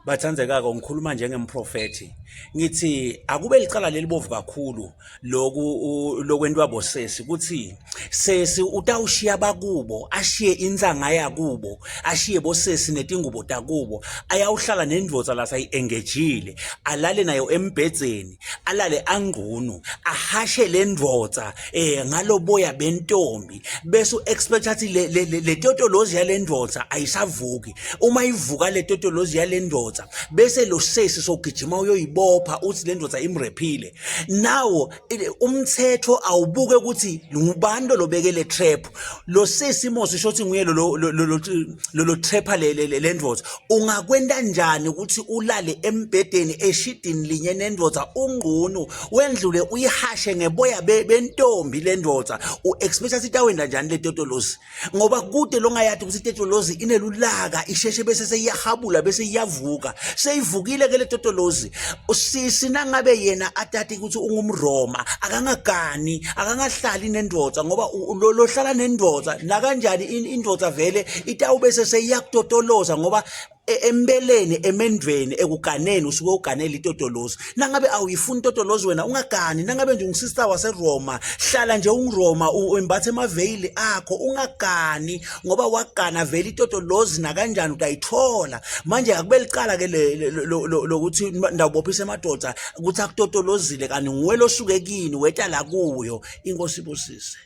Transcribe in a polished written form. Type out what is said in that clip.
Bathandzekako ngikhuluma njengemprofethi ngithi akube licala lelibovu kakhulu loku lokwentiwa bosesi ukuthi sesi utawushiya bakubo ashiye intsanga yakubo ashiye bosesi netingubo takubo ayawuhlala nendvodza lasayi-engejile alale nayo embhedzeni alale angqunu ahashe le ndvodza eh ngaloboya bentombi bese u-expect athi le le le totolozi yale ndvodza ayisavuki uma ivuka le totolozi yale ndvodza bese lo sesi sogijima uyoyibopha uthi le ndvodza imrephile nawo umthetho awubuke ukuthi ngubani lo lobeke le trap lo sesi mos isho ukuthi nguye lo lo trapper le le ndvodza ungakwenta njani ukuthi ulale embhedeni eshidini linye nendvodza ungqunu wendlule uyihashe ngeboya bentombi le ndvodza u-expect ukuthi itawenda njani le totolozi ngoba kude longayadi ukuthi itetolozi inelulaka isheshe bese seyiyahabula bese iyavuka seyivukile ke le totolozi usisi nangabe yena atati ukuthi ungumroma akangagani akangahlali nendoda ngoba lohlala nendoda nakanjani indoda vele itawube seseyiyakutotoloza ngoba E, empeleni emendweni ekuganeni usuke uganele itotolozi nangabe awuyifuni itotolozi wena ungagani nangabe nje ungusista waseRoma hlala nje ungroma umbathe emaveyili akho ungagani ngoba wagana vele itotolozi nakanjani utayithola manje akube licala ke lokuthi ndawubophisa emadoda ukuthi akutotolozile kanti nguwe losuke kini weta la kuyo inkosi ibusise.